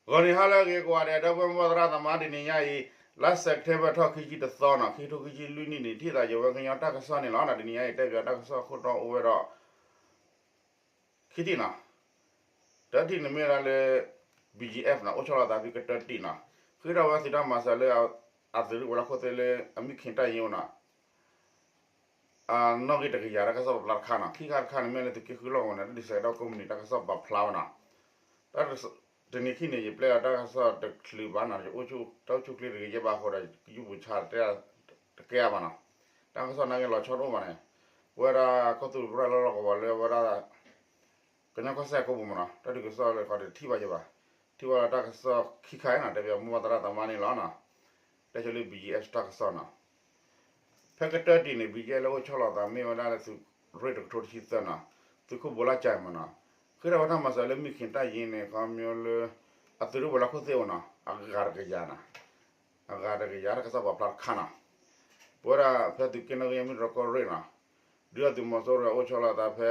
ဂီၤနံၤဟါလၢအဂ့ၤကိးဂၤဒဲး ဒီပုၢ်ဝဲၢ်မုၢ်သရၣ်သမါ တနံၤညါအံၤ လါစဲးပထ့ဘၢၣ်ထီၣ်ခံဆံတသီနီၤ ခံထိခံဆံလွံၢ်နံၣ်န့ၣ် ထံၣ်သးယဝဲကညီတၢ်ကစီၣ်န့ၣ်လီၤ. တနံၤညါအံၤ တဲပၠးတၢ်ကစီၣ်ခိၣ်တီအိၣ်ဝဲဒီး ခံထံၣ်နီၤ. တထံၣ်န့ၣ်မ့ၢ်ဒၣ်လၢ ဘီကၠံအ့ၣ်အ့ၣ်နီၤ အိၣ်ဆီလီၤသးဖဲကတၢၢ်တံၢ်နီၤ ဃ့ထီၣ်ဝဲသုးတၢ်မၤစၢၤလၢ အသုးရ့ၣ်ဝဲၤလီၢ်ခိၣ်သ့ၣ်လၢ အမုၢ်ခ့တၢ်ယ့အိၣ်နီၤ အနီၣ်ဂံၢ်တကယၤတၢ်ကစီၣ်ပာ်ဖျါတခါနီၤ. ခံခါတခါန့ၣ်မ့ၢ်လၢသုးက့ဃုလီၢ်ကဝီၤန့ၣ် တၢ်ဒုးစဲးကဒီးကိးမုၢ်နံၤတၢ်ကစီၣ်ပာ်ဖျါဝဲနီၤ. တနံၤခံန့ၣ် ယပျဲလီၤတၢ်ကစီၣ်တချုးဘၣ်နီၤ တၢ်အိၣ်ဆူၣ်ချ့တဂ့ၤယဲၢ်ဘၣ်အဃိဒီး ကယူၢ်ပူၤဆါတကဲအါဘၣ်နီၤ. တၢ်ကစီၣ်နာ်က့လီၤဆီတအိၣ်ဘၣ်န့ၣ် ပဝဲဒၣ်ကီၢ်သူလ့ၤပရၢလီၢ်လီၢ်ကဝီၤလၢဝဲဒၣ် ကညီကီၢ်စဲၣ်ကိးပူၤမနီၤ တၢ်ဒုးကစီၣ်လၢခီဒီးထံၣ်ဘၣ်ယဲၢ်ဘၣ်. ထံၣ်ဘၣ်လၢတၢ်ကစီၣ်ခံခါအံၤနီၤ တဲပၠးမိၢ်ပၢ်သရၣ်သမါန့ၣ်လီၤနီၤ. တဲဆိလၢ ဘီကၠံအ့ၣ်အ့ၣ် တၢ်ကစီၣ်နီၤ. ဖဲကတၢၢ်တံၢ်န့ၣ် ဘီကၠံအ့ၣ်အ့ၣ်လၢအိၣ်ဆီလီၤသးမ့ၢ်ဝဲဒၣ်လၢသုးရ့ၣ်တကထိတဆံသၢနီၤ သုးခိၣ်ဘိလါကၠဲမနီၤ ဃ့ထီၣ်ဝဲတၢ်မၤစၢၤလၢမုၢ်ခ့တၢ်ယ့န့ၣ် ခီမ့ၢ်လၢ အသုးရ့ၣ်ဝဲၤလီၢ်ခိၣ်သ့ၣ်အိၣ်နီၤ အဂၤတကယၤနီၤ အဂၤတကယၤတၢ်ကစီၣ်ပာ်ဖျါတခါနီၤ. ပဝဲဒၣ်ဖဲသုးက့နီၣ်ဂံၢ်မ့ၢ်တြီကီၢ်ရ့ၣ်နီၤ ဒုၣ်ဒါသုးမီၤစိရိၤအိၣ်ဆီလီၤသးဖဲ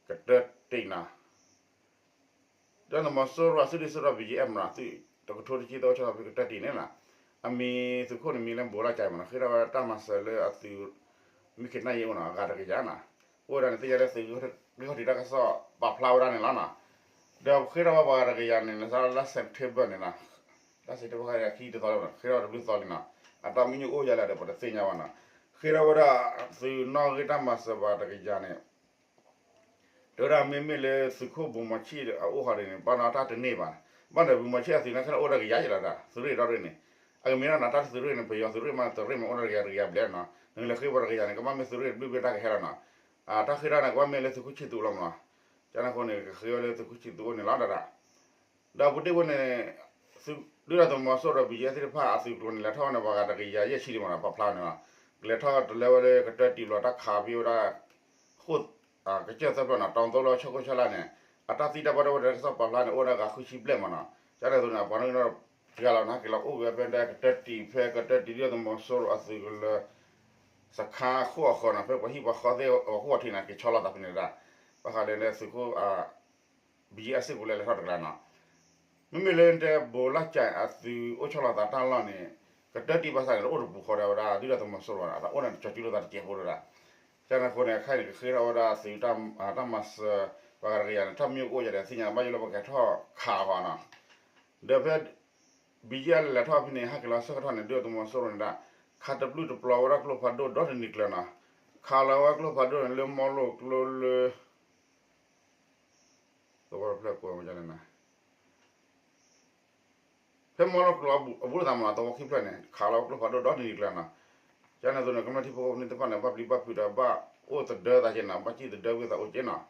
ကတၢၢ်တံၢ်နီၤ ဒုၣ်ဒါသုးမီၤစိရိၤအစုဒုၣ်စိဒီး ဘီကၠံအ့ၣ်အ့ၣ်မနီၤ သုးတကထိတဆံသၢအိၣ်ဆီလီၤဖဲကတၢၢ်တံၢ်န့ၣ်နီၤ. အမံၤသုးခိၣ်န့ၣ်မံၤလၢဘိလါကၠဲမနီၤ ဃ့ထီၣ်ဝဲတၢ်မၤစၢၤလၢအသုး မုၢ်ခ့တၢ်ယ့အိၣ်နီၤ အဂၤတကယၤနီၤ. အိၣ်ဝဲဒၣ်န့ၣ် သ့ၣ်ညါလၢသုးဂံၢ်ခီၣ်ထံးတၢ်ကစီၣ်ပာ်ဖျါဝဲဒၣ်န့ၣ်လီၤနီၤ. ဒီးဃ့ထီၣ်ဝဲပှၤဂၤတကယၤန့ၣ် စးလၢ September န့ၣ်နီၤ လါ September ခါအံၤခံတသီလံနီၤ ဃ့ထီၣ်တဘျုးသီလံနီၤ. အတၢ်မံညီအိၣ်ယါလဲၣ်ဒီး ပတသ့ၣ်ညါဘၣ်နီၤ. ဃ့ထီၣ်ဝဲဒၣ်သုးနီၣ်ဂံၢ်တၢ်မၤစၢၤပှၤတကယၤန့ၣ် တဲဝဲဒၣ်မ့မ့ၢ်လၢသုးခိၣ်ဘိမီၤဆံၣ်အအိၣ်ဃီဒ်န့ၣ် ဘၣ်နီၣ်တၢ်တန့ၢ်ဘၣ်. ဘၣ်ဒီးဘိမီၤဆံၣ်အသုးန့ၣ်ခဲလၢာ်အိၣ်ဒီးကယၤယဲၢ်လီၤဒၣ် သုးရ့ၣ်ဒီရ့ၣ်န့ၣ် အကမ့ၢ်ဒၣ်နီၣ်တၢ်သုးရ့ၣ်န့ၣ် ပယီၤသုးရ့ၣ်မးတရ့ၣ်မးအိၣ်ဒီးကယၤတကယၤဘျဲၣ်နီၣ် နကလဲၤဃ့ပှၤတကယၤန့ၣ် ကဘၣ်မ့ၢ်သုးရ့ၣ်တဘျုးဘျဲၣ်တၢ်ကဟဲလီၤနီၣ်. တၢ်ဃ့ထီၣ်န့ၣ် ကဘၣ်မ့ၢ်လၢသုးခိၣ်ဆံၣ်သူးလီၤမးနီၣ်. ကန့ၣ်အဃိန့ၣ် ကဃ့ဝဲလၢသုးခိၣ်ဆံၣ်သူးအိၣ်န့ၣ်လီၤဒၣ်. ဒီးပူၤတ့ၢ်ဝဲန့ၣ် ဒုၣ်ဒါသုးမီၤစိရိၤဒီး ဘီကၠံအ့ၣ်အ့ၣ်သ့ၣ်တဖၣ်အသုးကျိၤန့ၣ် လဲၤထီၣ်ဝဲန့ၣ် ပှၤဂၤတကယၤယဲၢ်ဆံဒံးမးနီၣ် ပာ်ဖျါန့ၣ်လီၤ. ကလဲၤထီၣ်တလဲဝဲလၢကတၢၢ်တံၢ်ဘျီတၢ်ခးဖဲဝဲဒၣ် ဃိၣ် ကစၢၢ်သၢဖျၢၣ်နီၣ် တီၤသိလီၤဆၢခိၣ်ဆၢလါန့ၣ် အတၢ်သံတၢ်ဘၣ်ဒိဘၣ်ထံးတၢ်ကစီၣ်ပာ်ဖျါန့ၣ် အိၣ်ဝဲဒၣ်ဂၤဃုဆံဘျဲၣ်မးနီၣ်. ကန့ၣ်အသိးန့ၣ် ပှၤနီၣ်ဂံၢ်နီၣ်ဒွးတဂၤလီၤန့ၣ် ဟဲက့ၤလီၤအိၣ်က့ၤဝဲဖဲဒၣ်ကတၢၢ်တံၢ် ဖဲကတၢၢ်တံၢ်ဒုၣ်ဒါသုးမီၤစိရိၤအသုးကလၢၤ စခါအခိၣ်အဃၢၤနီၣ် ဖဲပှၤဟံၣ်ပှၤဃီသ့ၣ်အခိၣ်အထံးန့ၣ် က့ၤဆီလီၤသးဖဲန့ၣ်ဒၣ်. ဘၣ်ဃးလၢသုးခိၣ် ဘီကၠံအ့ၣ်အ့ၣ်စ့ၢ်ကီးလၢလဲၤထီၣ်တကျါနီၣ်. မ့မ့ၢ်လၢတဲဘိလါကၠဲအသုးအိၣ်ဆီလီၤသးတၢ်လီၢ်န့ၣ် ကတၢၢ်တံၢ်ဘၣ်ဆၣ်န့ၣ် တအိၣ်တပူၤဃီဒီးဝဲဒၣ် ဒုၣ်ဒါသုးမီၤစိရိၤနီၣ် အတၢ်အိၣ်န့ၣ် တကၠီၤကၠူလိာ်သးတစဲးဖိလၢဒၣ်. ကန့ၣ်အဃိန့ၣ် ခဲအံၤန့ၣ် ကဃ့ထီၣ်ဝဲဒၣ်သုး တၢ်မၤစၢၤ ပှၤဂၤတကယၤန့ၣ် တၢ်မံအိၣ်ယါဒီး သ့ၣ်ညါဘၣ်ယိၣ်လၢပှၤကဟဲထီၣ်ခးအီၤနီၣ်. ဒီးဖဲ ဘီကၠံအ့ၣ်အ့ၣ်လဲၤထီၣ်ဖဲန့ၣ် ဟဲက့ၤလီၤဆၢကတီၢ်န့ၣ် ဒုၣ်ဒါသုးမီၤစိရိၤန့ၣ်ဒၣ် ခးတပျုာ်တပျီၤဝဲဒၣ်ကျိဖးဒိၣ်ဒီတနံၤကျၢၤနီၣ်. ခးလီၤဝဲကျိဖးဒိၣ်န့ၣ် လၢမီလိာ်ကျိလၢ သဝီတဖျၢၣ်ကိးဝဲန့ၣ် ဖဲမီလိာ်ကျိအဘူးလိာ်သးမးနီၣ် သဝီခံဖျၢၣ်န့ၣ် ခးလီၤဝဲကျိဖးဒိၣ်ဒီတနံၤကျၢၤနီၣ်. ကန့ၣ်အသိးန့ၣ် ကမျၢၢ်ထံဖိကီၢ်ဖိသ့ၣ်တဖၣ်န့ၣ် ဘၣ်ပျံၤဘၣ်ဖုးဒီးဘၣ်အိၣ်သဒၢသးက့နီၣ် ဘၣ်စံၣ်သဒၢဝံသးအိၣ်က့နီၣ်.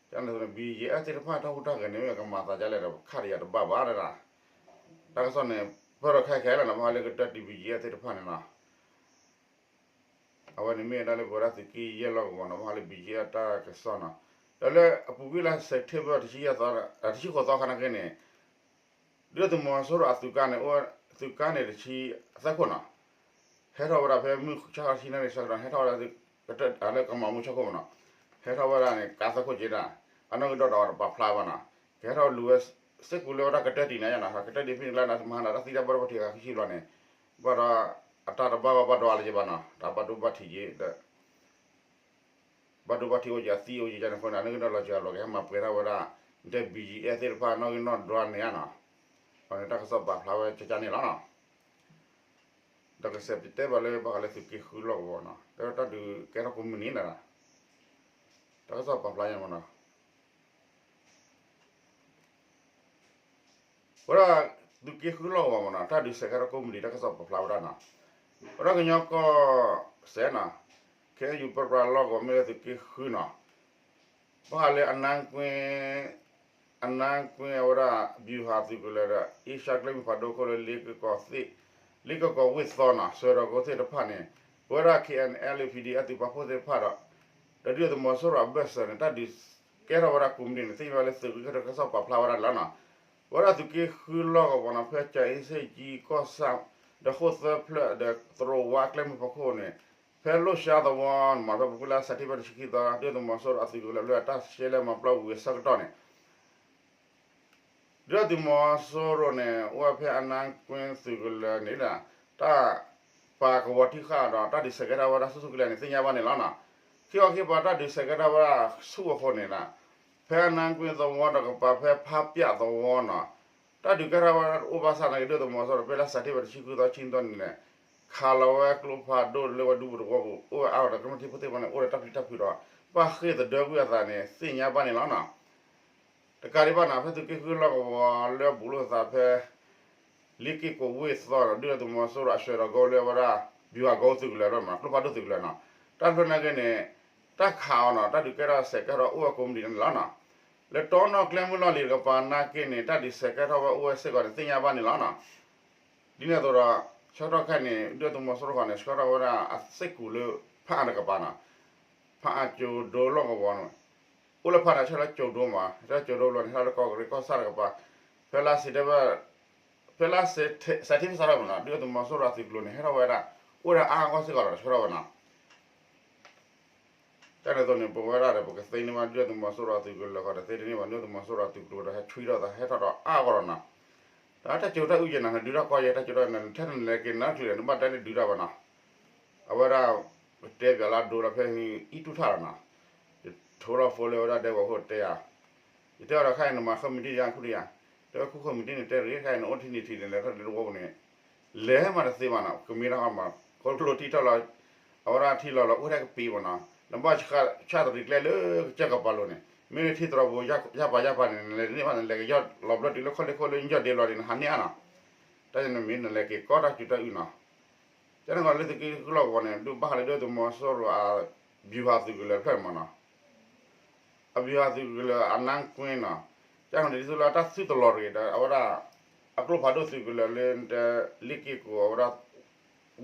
ကန့ၣ်အသိးန့ၣ် ဘီကၠံအ့ၣ်အ့ၣ်သ့ၣ်တဖၣ်တၢ်ဟူးတၢ်ဂဲၤန့ၣ် မ့ၢ်ကမၤသးဒ်လဲၣ်ဒီး ခးတယၤတဘၣ်ဘၣ်ဒၣ်. တၢ်ကစီၣ်န့ၣ် ပၢၢ်ဒီးခဲခဲလၢာ်နီၣ် ဘၣ်ဃးလၢကတၢၢ်တံၢ် ဘီကၠံအ့ၣ်အ့ၣ်သ့ၣ်တဖၣ်န့ၣ်နီၣ် အဝဲန့ၣ်မ့ၢ်ဝဲဒၣ်လၢပဝဲဒၣ်သုးက့ယဲၢ်လီၢ်ကဝီၤနီၣ် ဘၣ်ဃးလၢ ဘီကၠံအ့ၣ်အ့ၣ်တၢ်ကစီၣ်နီၣ်. ဒီးလၢအပူၤကွံာ်လါ September တဆံဃိးသီခါနာ်က့န့ၣ် ဒုၣ်ဒါသုးမီၤစိရိၤအသုးကါန့ၣ် အိၣ်သုးကါန့ၣ်တဆံသၢခိၣ်နီၣ် ဟဲထီၣ်ဝဲဒၣ်ဖဲမုၢ်ဆါခီဆံနၣ်ရံၣ်ဆၢကတီၢ် ဟဲထီၣ်ဝဲဒၣ် လၢကမၤမူဆၢခိၣ်မးနီၣ် ဟဲထီၣ်ဝဲဒၣ်န့ၣ် ကါသၢခိၣ်က့ဒၣ် အနီၣ်ဂံၢ်ဒီဒီးတပာ်ဖျါဘၣ်နီၣ် ကဟဲထီၣ်လူၤဝဲ စ့ၢ်ကီးလၢဝဲဒၣ်ကတၢၢ်တံၢ်န့ၣ်နီၣ် ကတၢၢ်တံၢ်ဖဲန့ၣ်ကျါန့ၣ် မဟါန့ၣ် တၢ်သံတၢ်ဘၣ်ဒိဘၣ်ထံးဂၤဃုဆံဘျီန့ၣ် ဘၣ်ဒီး အတၢ်တဘၣ်ဘၣ်ဘၣ်ဒိအါလၢၤဘၣ်နီၣ် တၢ်ဘၣ်ဒိဘၣ်ထံးက့ဒီး ဘၣ်ဒိဘၣ်ထံးအိၣ်က့ အသံအိၣ်က့ ကန့ၣ်အဃိန့ၣ် အနီၣ်ဂံၢ်နီၣ်လီၤစှၤလီၤက့ၤ ဟဲမၤပှဲၤထီၣ်ဝဲဒၣ် တဲ ဘီကၠံအ့ၣ်အ့ၣ်သ့ၣ်တဖၣ်နီၣ်ဂံၢ်နီၣ်ဒွးန့ၣ်နီၣ် အန့ၣ်တၢ်ကစီၣ်ပာ်ဖျါဝဲကကန့ၣ်လီၤနီၣ်. ဒီးကစဲးပတဲဘၣ်လၢဘၣ်ဃးလၢသုးက့ဃုလီၢ်ကဝီၤနီၣ် တဲဝဲတၢ်ဒုးကဲထီၣ်ကိးမုၢ်နံၤနီၣ် တၢ်ကစီၣ်ပာ်ဖျါညါမးနီၣ် ဝဲဒၣ်သုးက့ဃုလီၢ်ကဝီၤမးနီၣ် တၢ်ဒုးစဲးကဲထီၣ်ကိးမုၢ်နံၤ တၢ်ကစီၣ်ပာ်ဖျါဝဲဒၣ်နီၣ် ဝဲဒၣ်ကညီကီၢ်စဲၣ်နီၣ် ခဲအံၤပၢပြးလီၢ်ကဝီၤမ့ၢ်လၢသုးက့ဃုနီၣ် ဘၣ်ဃးလၢ အနါကွ့ အနါကွ့အဝဲဒၣ် ဗျူဟာသုးကလၢၤဒီး အ့ရှါကျဲမုၢ်ဖးဒိၣ်ခိၣ်လၢ လ့ကကီၢ်ဝ့ၢ်သီနီၣ် ဆှၢဒီးကီၢ်သ့ၣ်တဖၣ်န့ၣ် ပဝဲဒၣ် KNLA PDF အသုးပာ်ဖှိၣ်သ့ၣ်တဖၣ်ဒီး ဒီးဒုၣ်ဒါသုးမီၤစိရိၤအဘၢၣ်စၢၤန့ၣ် တၢ်ဒုးကဲထီၣ်ဝဲဒၣ်ကိးမုၢ်နံၤန့ၣ် သ့ၣ်ညါဘၣ်လၢသုးဂံၢ်ခီၣ်ထံးတၢ်ကစီၣ်ပာ်ဖျါဝဲဒၣ်န့ၣ်လီၤနီၣ်. ပဝဲဒၣ်သုးက့ဃုလီၢ်ကဝီၤမးနီၣ် ဖဲကၠၤအ့စ့ၣ်ကၠံကီၢ်ဆၣ် ဒီးဃိၣ်သၢဖျၢၣ်ဒီး သရိာ်ဝါကျဲမုၢ်ဖးခိၣ်န့ၣ် ဖဲလိၣ်ရှါသဝီမးနီၣ် ဖဲပူၤကွံာ်လါစဲးပထ့ဘၢၣ်တဆံခံသီ ဒုၣ်ဒါသုးမီၤစိရိၤအသုးကလၢၤလၢအတၢ်ရှဲလဲမၤပျီဝံၤအဆၢကတီၢ်န့ၣ် ဒုၣ်ဒါသုးမီၤစိရိၤန့ၣ် အိၣ်ဝဲဖဲအနါကွ့သုးကလၢၤန့ၣ်ဒီး တၢ်ပာ်ကဝီၤထံဃာ်ဒီး တၢ်ဒုးဆဲးကဲထီၣ်ဝဲဒၣ်ဆူၣ်ဆူၣ်ကလဲာ်န့ၣ် သ့ၣ်ညါဘၣ်န့ၣ်လီၤနီၤ. ခံခီခံပၤတၢ်ဒုးဆဲးကဲထီၣ်ဝဲဒၣ်ဆူၣ်အဃိန့ၣ်ဒီး ဖဲအနါကွ့သဝီတကပၤ ဖဲဖးပၠၣ်သဝီနီၤ, တၢ်ဒုးကဲထီၣ်ဝဲဒၣ်တအိၣ်ဘၣ်ဆၣ်သနာ်က့ ဒုၣ်ဒါသုးမီၤစိရိၤ ဖဲလါစဲးပထ့ဘၢၣ်တဆံဃုသီ ဆံသီန့ၣ် ခးလီၤဝဲကျိဖးဒိၣ်လၢဝဲဒူပူၤသဝီပူၤ အိၣ်ဝဲအါဂီၢ်ဒီး ကမျၢၢ်ထံဖိသ့ၣ်တဖၣ်န့ၣ် အိၣ်ဒီးတၢ်ပျံၤတၢ်ဖုးဒီး ဘၣ်ဃ့ၢ်သဒၢကွံာ်အသးန့ၣ် သ့ၣ်ညါဘၣ်န့ၣ်လီၤနီၤ. တကးဒံးဘၣ်နီၤ ဖဲသုးက့ဃုလီၢ်ကဝီၤလၢအဘူးလိာ်သးဖဲ လ့က့ၢ်ကိးဝ့ၢ်သီဒီး ဒုၣ်ဒါသုးမီၤစိရိၤအစှဲးဒီးကီလၢအဝဲဒၣ် ဗျူဟာကုန်းသုးကလၢၤလီၤမး ကျိဖးဒိၣ်သုးကလၢၤနီၤ, တၢ်တဖျၢၣ်နာ်က့န့ၣ် တၢ်ခးအီၤနီၤ တၢ်ဒုးကဲထီၣ်ဆဲးကဲထီၣ်အိၣ်ဝဲကိးမုၢ်နံၤဒဲးန့ၣ်လီၤနီၤ. လၢတီနီၣ်ကျဲမုၢ်လီၢ်လံၤတကပၤနာ်က့န့ၣ် တၢ်ဒုးဆဲးကဲထီၣ်ဝဲအိၣ်ဝဲစ့ၢ်ကီးန့ၣ် သ့ၣ်ညါဘၣ်န့ၣ်လီၤနီၤ. ဒ်န့ၣ်အသိးဒီး ဆၢကတီၢ်ခဲအံၤန့ၣ် ဒုၣ်ဒါသုးမီၤစိရိၤဃီန့ၣ် ဆှၢထီၣ်ဝဲဒၣ်အစ့ၢ်ကီးလၢ ဖးအါတကပၤနီၤ, ဖးအါကၠိၤဒိလီၢ်ကဝီၤန့ၣ် အိၣ်လၢဖးန့ၣ် ဆၢထၢၣ်ကၠိၤဒိမး ဆၢထၢၣ်ကၠိၤဒိဘျီန့ၣ် ဟဲထီၣ်လၢကီၢ်ကရ့ၣ်ကီၢ်ဆၣ်တကပၤ, ဖဲလါစဲးပထ့ဘၢၣ် ဖဲလါစဲးထ့ဘၢၣ်စးထီၣ်မးနီၤ ဒုၣ်ဒါသုးမီၤစိရိၤအသုးကျိၤန့ၣ် ဟဲထီၣ်ဝဲဒၣ် အိၣ်ဝဲဒၣ်အါအါဂီၢ်စ့ၢ်ကီးလီၤ ဆှၢထီၣ်ဝဲနီၤ. တၢ်န့ၣ်အသိးန့ၣ် ပဝဲဒၣ်ဒီး ပကသ့န့ၢ်ဘၣ်ဒုၣ်ဒါသုးမီၤစိရိၤအသုးကျိၤလၢဃီဒီး သ့တန့ၢ်ဘၣ် ဒုၣ်ဒါသုးမီၤစိရိၤအသုးကျိၤဒီး ဟဲဆွံထီၣ်သးဟဲထီၣ်ဒီးအါဂီၢ်လီၤနီၤ. ဒီးတၢ်ကၠိၤတၢ်အုၣ်ယဲၢ်နီၤ ဒုးထီၣ်ကီယဲၢ် တၢ်ကၠိၤတၢ်အုၣ်န့ၣ် ထဲတနလဲၤက့ၤနီတချုးဒီး နဘၣ်တဲလၢဒုးတၢ်ဘၣ်နီၤ. အဝဲဒၣ် ပတဲပၠးလၢဒိလီၤဖဲအံၤတူၢ်ထၣ်လီၤနီၤ. ယထိလီၤဖိလၢအဝဲဒၣ်ဒဲကဝီၤဖိတဲယၤ, ယတဲအီၤဒီးခဲအံၤ နမၤဃၢမံၤတံၢ်ယါ ခူၣ်တယါ, တဲဝဲခူၣ်ဃၢမံၤတံၢ်န့ၣ် တဲတဂ့ၤ ခဲအံၤ နအိၣ်ထံနံၤထံးန့ၣ် လဲၤထီၣ်လၢတဝီပူၤန့ၣ် လဲၤမးတသ့ဘၣ်နီၤ ကမ့ၢ်တၢ်ဃီမး ခီဖျိထံထီၣ်လီၤ အဝဲဒၣ်ထံလီၤလီၤ အိၣ်ထဲကပ့ၤမးနီၤ နဘၣ်ဆါတရံးကျဲလၢကစၢၢ်ကပၤလိၤန့ၣ် မ့ၢ်လၢထံတရီပူၤ ယၢ်ပာ်ယၢ်ပာ်န့ၣ် နလဲၤတန့ၢ်ဘၣ် နလဲၤကယီၣ်လီၤဘျီတုၤလၢခီၣ်လ့ၢ်ခိၣ်လၢယီၣ်ဒ့ဘျီဒီး နဟးန့ၢ်အါနီၤ. တၢ်န့ၣ်မ့ၢ်နလဲၤက့ၤကီတၢ်ကၠိၤတၢ်အုၣ်နီၤ. ကန့ၣ်ဃီလၢသုးက့ဃုလီၢ်ကဝီၤန့ၣ် ဒုးဘၣ်ဃးလၢဒုၣ်ဒါသုးမီၤစိရိၤအ ဗျူဟာသုးကလၢၤတဖျၢၣ်န့ၣ်မးနီၤ အဗျူဟာသုးကလၢၤအနါကွ့နီၤ, ကန့ၣ်ဒ်သိးလၢတၢ်သုတလီၤတဂ့ၤဒီး အဝဲဒၣ် အကျိဖးဒိၣ်သုးကလၢၤလၢ လ့က့ၢ်ကိးအဝဲဒၣ်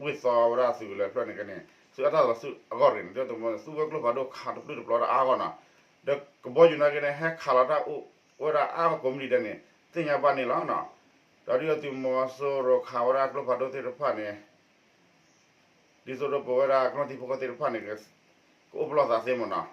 ဝ့ၢ်သီအဝဲဒၣ်သုးကလၢၤတဖျၢၣ်န့ၣ်ကန့ၣ် သုးအတၢ်သီသုးအဂီၢ်တဂ့ၤန့ၣ် ဒုၣ်ဒါသုးမီၤစိရိၤ သူဝဲကျိဖးဒိၣ်ခးတပျုၢ်တပျီၤတၢ်အါဂီၢ်နီၤ, ဒီးကဘီယူၤနာ်က့န့ၣ် ဟဲခးလီၤတၢ်အိၣ်ဝဲဒၣ်အါဂီၢ်ကိးမုၢ်နံၤဒဲးန့ၣ် သ့ၣ်ညါဘၣ်န့ၣ်လီၤနီၤ. ဒီးဒုၣ်ဒါသုးမီၤစိရိၤခးဝဲဒၣ်ကျိဖးဒိၣ်သ့ၣ်တဖၣ်န့ၣ် ဒ်သိးဒီးပဝဲဒၣ်ကမျၢၢ်ထံဖိကီၢ်ဖိသ့ၣ်တဖၣ်န့ၣ် ကအိၣ်ပလီၢ်သးသ့မးနီၤ,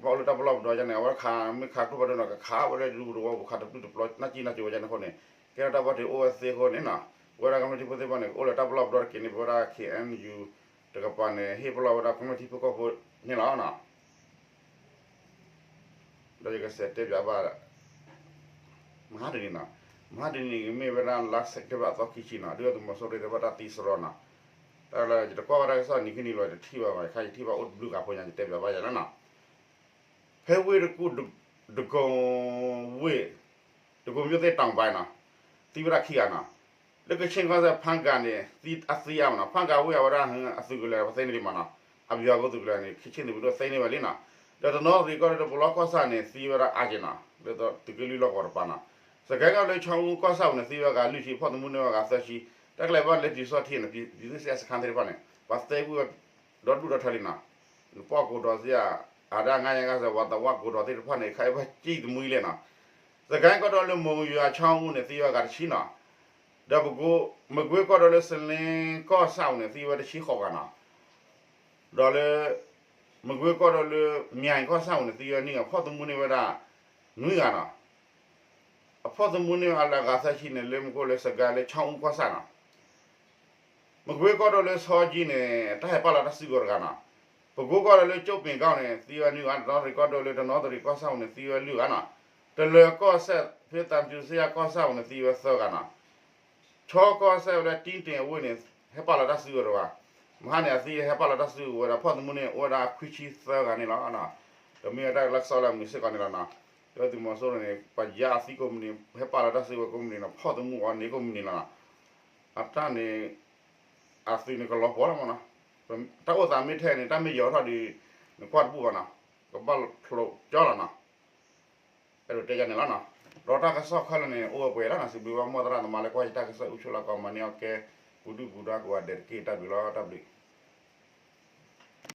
ကဘၣ်အိၣ်လၢတၢ်ပလီၢ်ပဒီယါန့ၣ် အဝဲခးမ့ၢ်ခးကျိဖးဒိၣ်နီၤ ကခးဝဲလၢဒူပူၤသဝီပူၤ ခးတပျုၢ်တပျီၤနၢ်ကံၢ်နၢ်ကၠိဝဲယါန့ၣ်အဃိန့ၣ် ကဲထီၣ်တၢ်ဘၣ်တ့ၢ်အိၣ်ဝဲသ့အဃိန့ၣ်နီၤ, ပဝဲဒၣ်ကမျၢၢ်ထံဖိသ့ၣ်တဖၣ်န့ၣ် ကအိၣ်လၢတၢ်ပလီၢ်ပဒီတက့ၢ်န့ၣ် ပဝဲဒၣ် ခ့ၣ်အဲၣ်ယူၣ် တကပၤန့ၣ် ဟ့ၣ်ပလီၢ်ဝဲဒၣ်ကမျၢၢ်ထံဖိကီၢ်ဖိန့ၣ်လီၤနီၤ. ဒီးယကစးတဲပၠးဘၣ် မဟါတနံၤနီၤ, မဟါတနံၤန့ၣ် မ့ၢ်ဝဲဒၣ်လါစဲးပထ့ဘၢၣ်အသီခံဆံနီၤ, ဒုၣ်ဒါသုးမီၤစိရိၤသ့ၣ်တဖၣ်တၢ်သံစရီနီၤ, တၢ်လၢယတကွၢ်ဝဲဒၣ်ကစီၣ်နံၤခံနံၤလီၤ ယတထံၣ်ဘၣ်ဘၣ်, ယခါယထံၣ်ဘၣ်အိၣ်တဘျုးဂၤဖိညါ ယတဲပၠးဘၣ်ယၤလီၤနီၤ. ဖဲဝ့ၢ်တကူၣ် ဒကိၣ်ဝ့ၢ် ဒကိၣ်မၠိၣ်သ့ၣ်တီၤဘါနီၤ, သံဝဲဒၣ်ခံဂၤနီၤ, လၢကဆ့ၣ်ကီၢ်စဲၣ်ဖၣ်ကၤန့ၣ် သံအသံအါမးနီၤ, ဖၣ်ကၤဝ့ၢ်အဝဲဒၣ်အသုးကလၢၤ ပသ့န့ၢ်လံမးနီၤ, အဗျူဟာကုန်းသုးကလၢၤန့ၣ် ခံဆ့ၣ်သုးမုၢ်ဒိၣ်သ့န့ၢ်ဝဲလံနီၤ, ဒီးတနီသရံၣ်ကီၢ်ဒီးတပလီကီၢ်ဆၣ်န့ၣ် သံဝဲဒၣ်အါက့နီၤ, လၢသုးက့လွံၢ်လီၢ်ကဝီၤတပၤနီၤ, စကဲကီၢ်လၢဆီအူကီၢ်ဆၣ်ပူၤန့ၣ် သံဝဲဂၤလွံၢ်ဆံ ဖီၣ်သမူန့ၢ်ဝဲဂၤသၢဆံ, တၢ်ကျဲၤဘၣ်လၢပျံၤစီၣ်ထံန့ၣ် ပျံၤသုးစဲးစခါသ့ၣ်တဖၣ်န့ၣ် ပှၤသဲကွံာ်ဝဲဒီဒူၣ်ဒီထၢလံနီၤ, နပီၢ်ကိးဒီးသ့ဧါ, အဒၣ်ငါယဲၢ်ဂၤစဲး ဝၤသးဝါကိးဒီးသ့ၣ်တဖၣ်န့ၣ် ခါအံၤဘၣ်စံၣ်သမူအံၤလဲၣ်နီၤ, စကဲကီၢ်ဒီးလၢမိၢ်ယွၤဆီအူန့ၣ် သံဝဲဂၤတဆံနီၤ, ဒီးပကိ မကွ့ကီၢ်ဒီးလၢစလ့ကီၢ်ဆၣ်ပူၤန့ၣ် သံဝဲတဆံဃိးဂၤနီၤ, ဒီးလၢ မကွ့ကီၢ်ဒီးလၢ မၠဲၣ်ကီၢ်ဆၣ်ပူၤန့ၣ် သံဝဲနွံဂၤ ဖီၣ်သမူန့ၢ်ဝဲဒၣ် နွံဂၤနီၤ, အဖီၣ်သမူန့ၢ်အလၢအဂၤသၢဆံန့ၣ် လၢမူခိၣ်လၢစကဲလၢဆီအူကီၢ်ဆၣ်နီၤ, မကွ့ကီၢ်ဒီးလၢဆီကၠံန့ၣ် တၢ်ဟဲပာ်လီၤတၢ်စုကဝဲၤတဂၤနီၤ, ပကိကီၢ်ဒီးလၢကၠိပ့ၤကီၢ်န့ၣ် သံဝဲနွံဂၤ, တနီသရံၣ်ကီၢ်ဒီးလၢတနီသရံၣ်ကီၢ်ဆၣ်ပူၤန့ၣ် သံဝဲလွံၢ်ဂၤနီၤ, တလၢၤကီၢ်စဲၣ်ဖဲသးပတုၤစ့ယါကီၢ်ဆၣ်ပူၤန့ၣ် သံဝဲသၢဂၤနီၤ, ဆီကီၢ်စဲၣ်ဝဲလၢတံတ့ၢ်အဝ့ၢ်န့ၣ် ဟဲပာ်လီၤတၢ်စုကဝဲၤတဂၤ, မဟါန့ၣ် အသံဟဲပာ်လီၤတၢ်စုကဝဲၤဒီး ဖီၣ်သမူန့ၢ်အိၣ်ဝဲဒၣ်ခွံဆံသၢဂၤန့ၣ်လီၤ. ဒီးမ့ၢ်ဝဲတၢ်လၢကစီၣ်လၢအမုာ်စ့ၢ်ကီးန့ၣ်လီၤနီၤ, ဒုၣ်ဒါသုးမီၤစိရိၤန့ၣ် ပယါအသံကိးမုၢ်နံၤ ဟဲပာ်လီၤတၢ်စုကဝဲၤကိးမုၢ်နံၤနီၤ, ဖီၣ်သမူအီၤန့ၣ်ကိးမုၢ်နံၤလီၤနီၤ, အတၢ်န့ၣ် အသုးန့ၣ်ကလီၤပှီၤလီၤမးနီၤ, တၢ်အိၣ်သးမ့ၢ်ထဲန့ၣ် တၢ်မ့ၢ်ယီၤထီၣ်ဒီး နကွၢ်တဘူၣ်ဘၣ်နီၤ, ကဘၣ်ဖျိးကၠီလီၤနီၤ. အဲၣ်ဒိးတဲယၤန့ၣ်လီၤနီၤ. ဒီးတၢ်ကစီၣ်ခဲလၢာ်န့ၣ် အိၣ်ဝဲပှဲၤလီၤနီၤ, စံးဘျုးဘၣ်မိၢ်သရၣ်သမါလၢကွၢ်ယတၢ်ကစီၣ်အူဆိလၢကီး မၤန့ၢ်အီၣ်ကဲ ပူၤဒုၣ်ပူၤဒါကိးဂၤဒဲးတက့ၢ်, တၢ်ဘျုးလီၤ, တၢ်ဘျုး.